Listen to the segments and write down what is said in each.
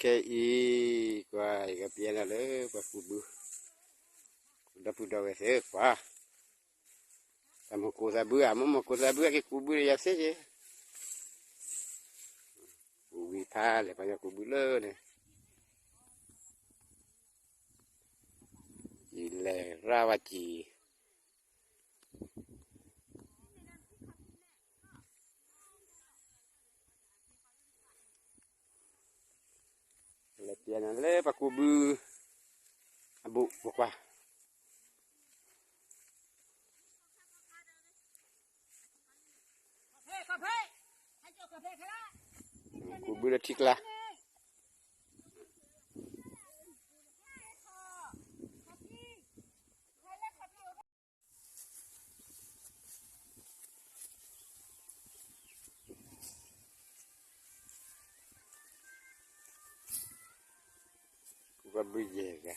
ခဲအံၤ ကွၢ် ယကပျဲနၤလၢပှၤကူးဘု, ဒီပုၢ်ဒီဝဲၢ်သ့ၣ်ကွၢ်, တၢ်မိၢ်ကိးသးဘုဧါ, မိၢ်မိၢ်ကိးသးဘုအက့ၤကူးဘုဒီးယၤသ့က့ၤ, ကူးဝံၤဖးလဲၣ်ပှၤညီကူးဘုလၢန့ၣ်, ယလဲၤရၣ်ဝဲကံၤ လဲၤပျဲနၤလၢပှၤကူးဘုအဘူး ပကွၢ်, ကူးဘုလၢထံကျါ ကူးဘုယဲၢ်ဂၤ,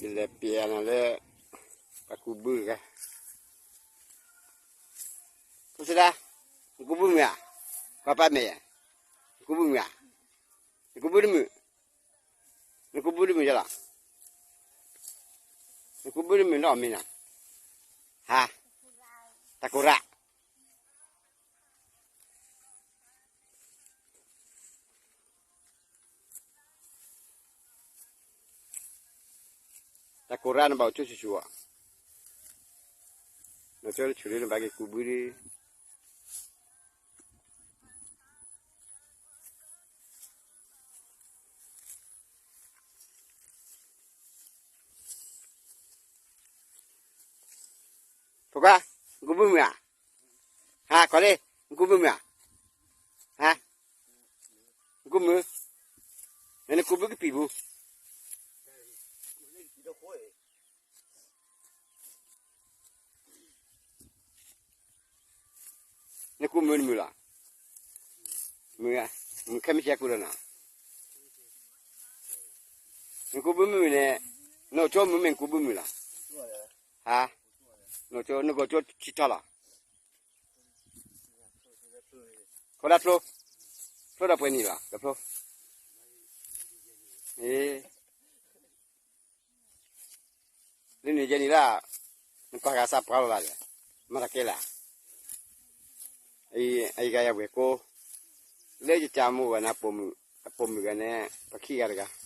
ယလဲၤပျဲနၤလၢ ပှၤကူးဘုဂၤ, ဖိစဒါ, နကူးဘုမုာ်ဧါ, ပှၤပၢ်မဲာ်, နကူးဘုမုာ်ဧါ, နကူးဘုတမုာ်, နကူးဘုတမုာ်လီၤ, နကူးဘုတမုာ်နီၢ်မံၤနီၤ, ဟါ, တၢ်ကိးရၣ် တၢ်ကိးရၣ်န့ၣ်ဘၣ်အိၣ်ကၠိဆူၣ်ဆူၣ်အီၤ, နကၠိတဆူၣ်လၢနဘၣ်က့ၤကူးဘုဒ် ဖိခွါ, နကူးဘုမုာ်ဧါ, ဟါ ခီလ့, နကူးဘုမုာ်ဧါ, ဟါ, နကူးမုာ်, နကူးဘုကပံာ်ပူၤ နကူးမုာ်တမုာ်လီၤ, မုာ်, မုာ်ခဲမုၢ်ဆ့ၣ်ကူးဒီးနၤ, နကူးဘုမုာ်န့ၣ်, နအိၣ်ကၠိမုာ်မ့ၢ်နကူးဘုမုာ်လီၤ, ဟါ, နအိၣ်ကၠိ နကအိၣ်ကၠိဆံထီလီၤ, ခိဒၣ်ဖျိ, ဖျိဒီးပှဲၤနံၣ်လီၤ ကဖျိ, အ့ လၢန့ၣ်ယဲန့ၣ်လၢ နကွၢ်ဂၤစးပှၤလီၤလၢ်ဒီး မၤတၢ်ကဲလၢ်, အံၤဂၤယဝဲၢ်ကိ, လၢယကၢ်မိၢ်ဂၤန့ၣ် အပိာ်မုၣ်ဂၤန့ၣ် ပခံဂၤတဂၤ,